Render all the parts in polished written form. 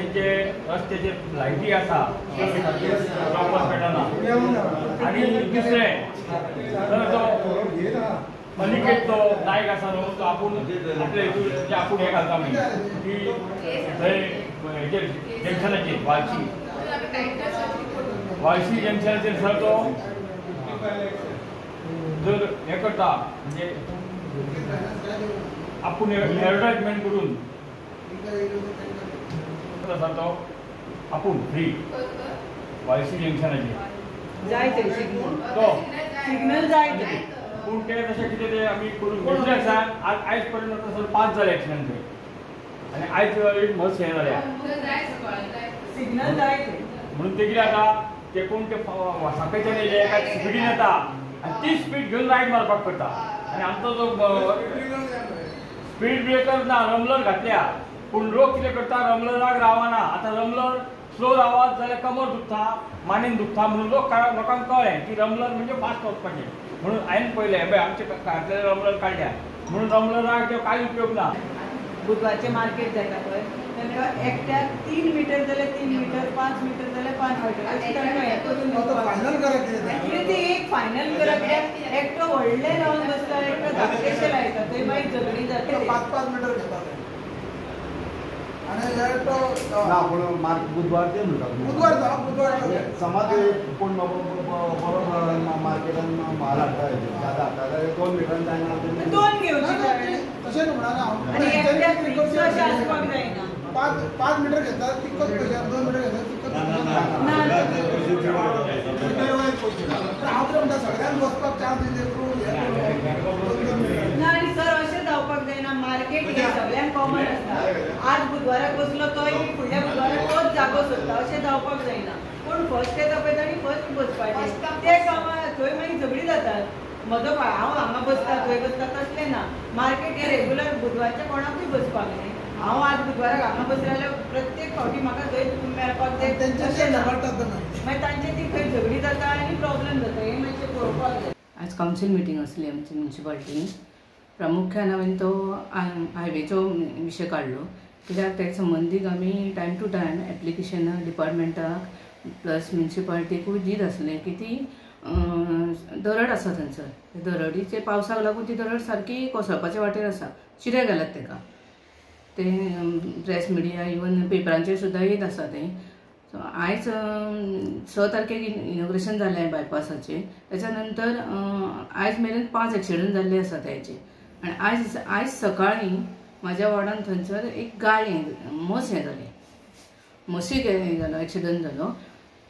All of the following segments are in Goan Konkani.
तेंचे रस्त्याचेर लायटी आसा प्रॉपर पेटना. आनी दुसरें तर तो अनिकेत तो नायक आसा न्हू तो आपूण आपले हितून आपूण हें घालता आमी की थंय हेचेर जंक्शनाचेर वालशी वालशी जंक्शनाचेर सर तो जर हें करता म्हणजे आपूण एडवर्टायजमेंट करून सर तो आपूण फ्री वालशी जंक्शनाचेर जाय ते तो सिग्नल जाय ते पूण ते तशें कितें ते आमी करून दुसरें आसा आज आयज पर्यंत सर 5 जाले एक्सिडंट थंय आनी आयज एक म्हस हें जाल्या सिग्नल जाय म्हणून ते कितें जाता ते कोण ते सापेच्यान येयले काय स्पिडीन येता आनी ती स्पीड घेवन रायड मारपाक करता. आनी आमचो जो स्पीड ब्रेकर ना रमलर घातल्या पूण लोक कितें करता रमलराक रावना. आतां रमलर स्लो रावत जाल्यार कमर दुखता मानेन दुखता म्हणून लोक लोकांक कळ्ळें की रमलर म्हणजे फास्ट वचपाचें म्हणून हांवें पळयलें पळय आमचे घरांतले रमलर काडल्या म्हणून रमलराक ते कांय उपयोग ना. बुधवारचें मार्केट जाता पळय तांकां एकट्याक 3 मिटर जाल्यार 3 मिटर 5 मिटर जाल्यार 5 मिटर अशें तांकां हें करून कितें ती एक फायनल करा कित्याक एकटो व्हडलें लावन बसता एकटो धाकटेशें लायता थंय मागीर झगडीं जाता. 5-5 मिटर घेता ना पूण बुधवारचें म्हणटा बुधवार बुधवार समज कोण बरो मार्केटान म्हाल हाडटा जादा हाडटा जाल्यार 2 मिटरान जायना 2 घेवची तशें न्हू म्हणा हांव आसपाक जायना. 5 मिटर घेता तितकोच पयशे 2 मिटर घेता तितकोच पयशे. हांव कितें म्हणटा सगळ्यांक बसपाक चान्स दिले. ना आनी सर अशें जावपाक जायना. मार्केट हें सगळ्यांक कॉमन आसता. आज बुधवाराक बसलो तोय फुडल्या बुधवाराक तोच जागो सोदता अशें जावपाक जायना. कोण फर्स्ट येता पळय ताणी फर्स्ट बसपाचें ते कामां थंय मागीर झगडीं जातात. म्हजो हांव हांगा बसता थंय बसता तसलें ना. मार्केट हें रेगुलर बुधवारचें कोणाकूय बसपाक न्ही. हांव आज बुधवाराक हांगा बसलें जाल्यार प्रत्येक फावटी म्हाका थंय मेळपाक जाय तशें ना. मागीर तांचे ती थंय झगडीं जाता आनी प्रॉब्लम जाता हें मातशें पळोवपाक जाय. आज कावन्सील मिटींग आसली आमची म्युनिसिपालिटीन. प्रामुख्यान हांवें तो हायवेचो विशय काडलो कित्याक ते संबंदीक आमी टायम टू टायम एप्लिकेशनां डिपार्टमेंटाक प्लस म्युनिसिपालिटीकूय दीत आसलें की ती दरड आसा थंयसर दरडीचे पावसाक लागून ती दरड सारकी कोसळपाचे वाटेर आसा. चिरे घालात ताका ते प्रेस मिडिया इवन पेपरांचेर सुद्दां येत आसा तें. सो आयज 6 तारखेक इनॉग्रेशन जालें बायपासाचें. त्याच्या नंतर आयज मेरेन 5 एक्सिडंट जाल्ले आसा ताचे. आनी आयज आयज सकाळीं म्हाज्या वॉर्डान थंयसर एक गाय म्हस हें जालें म्हशीक हें जालो एक्सिडंट जालो.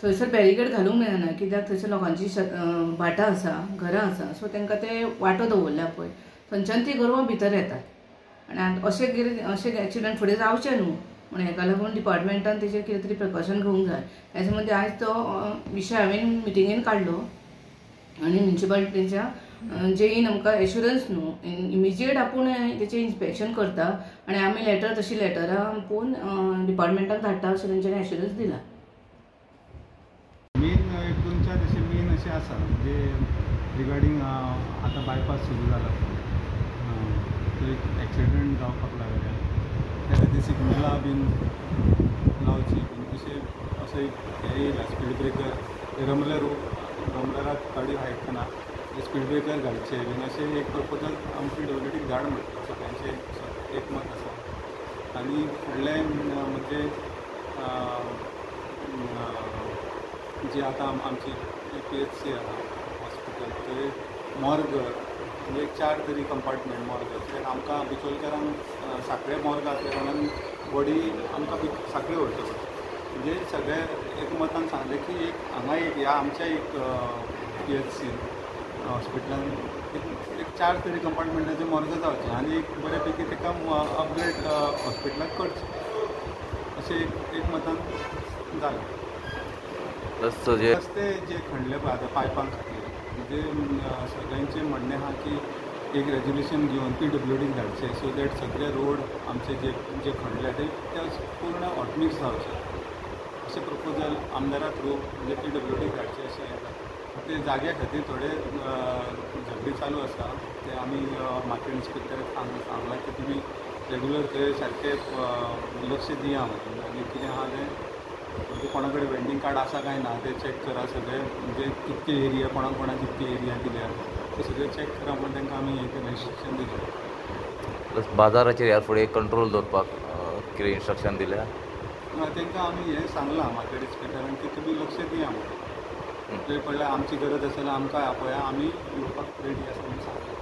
थंयसर बॅरिकेड घालूंक मेळना कित्याक थंयसर लोकांची भाटां आसा घरां आसा. सो तांकां ते वांटो दवरल्या पळय थंयच्यान ती गोरवां भितर येतात आनी अशें कितें अशें एक्सिडंट फुडें जावचें न्हू म्हणून हेका लागून डिपार्टमेंटान तेजेर कितें तरी प्रिकॉशन घेवंक जाय. तेच्या मदीं आयज तो विशय हांवें मिटिंगेन काडलो आनी म्युनिसिपालिटीच्या जेईन आमकां एश्युरन्स न्हू इमिजिएट आपूण तेचें इन्स्पेक्शन करता आनी आमी लेटर तशी लेटरां आपूण डिपार्टमेंटाक धाडटा अशें तेंच्यांनी एश्युरन्स दिला. मेन एक 2-4 अशे मेन अशें आसा म्हणजे रिगार्डींग आतां बायपास सुरू जाला थंय एक्सिडंट जावपाक लागल्या त्या खातीर सिग्नलां बीन लावची बीन अशें असो एक हें येयला स्पीड ब्रेकर रमलर रमलराक गाडी हाडटना स्पीड ब्रेकर घालचे बीन अशें एक प्रपोजल आमी पीडब्ल्यूडीक धाड म्हणटा सगळ्यांचें एक मत आसा. आनी फुडलें म्हणजे जे आतां आमची पीएचसी आहा हॉस्पिटल थंय मॉर्ग म्हणजे 4 तरी कंपार्टमेंट मॉर्ग कित्याक आमकां बिचोलकारांक साखळे मॉर्ग आसल्या कारणान बॉडी आमकां साखळे व्हरचो पडटा. म्हणजे सगळे एकमतान सांगलें की एक हांगा एक ह्या आमच्या एक पीएचसी हॉस्पिटलान एक 4 तरी कंपार्टमेंटाचें मॉर्ग जावचें आनी एक बऱ्या पैकी ताका अपग्रेड हॉस्पिटलाक करचें अशें एक मतान जालें. रस्ते जे खणले पळय आतां पायपां खातीर म्हणजे सगळ्यांचें म्हणणें आहा की एक रेजोल्युशन घेवन पीडब्ल्यूडीक धाडचें सो that सगळे रोड आमचे जे जे खणले ते पूर्ण हॉटमिक्स जावचे अशें प्रपोजल आमदारा थ्रू म्हणजे पीडब्ल्यूडीक धाडचें अशें येता. ते जाग्या खातीर थोडे झगडी चालू आसा ते आमी मार्केट इन्स्पेक्टराक सांगलां की तुमी रेगुलर थंय सारकें लक्ष दिया म्हणून. आनी कितें आहा तें म्हणजे कोणा कडेन वेंडींग कार्ड आसा काय ना तें चॅक करा सगळें, म्हणजे कितके एरिया कोणाक कोणाक कितके एरिया दिल्या तें सगळें चॅक करा म्हणून तांकां आमी हें केलें, इन्स्ट्रक्शन दिलें. प्लस बाजाराचेर ह्या फुडें कंट्रोल दवरपाक कितें इन्स्ट्रक्शन दिल्या? ना, तांकां आमी हें सांगलां मार्केट इन्स्पेक्टरांक की तुमी लक्ष दिया म्हणून. थंय पडल्यार आमची गरज आसा जाल्यार आमकां आपया, आमी येवपाक रेडी आसा म्हणून सांगलां.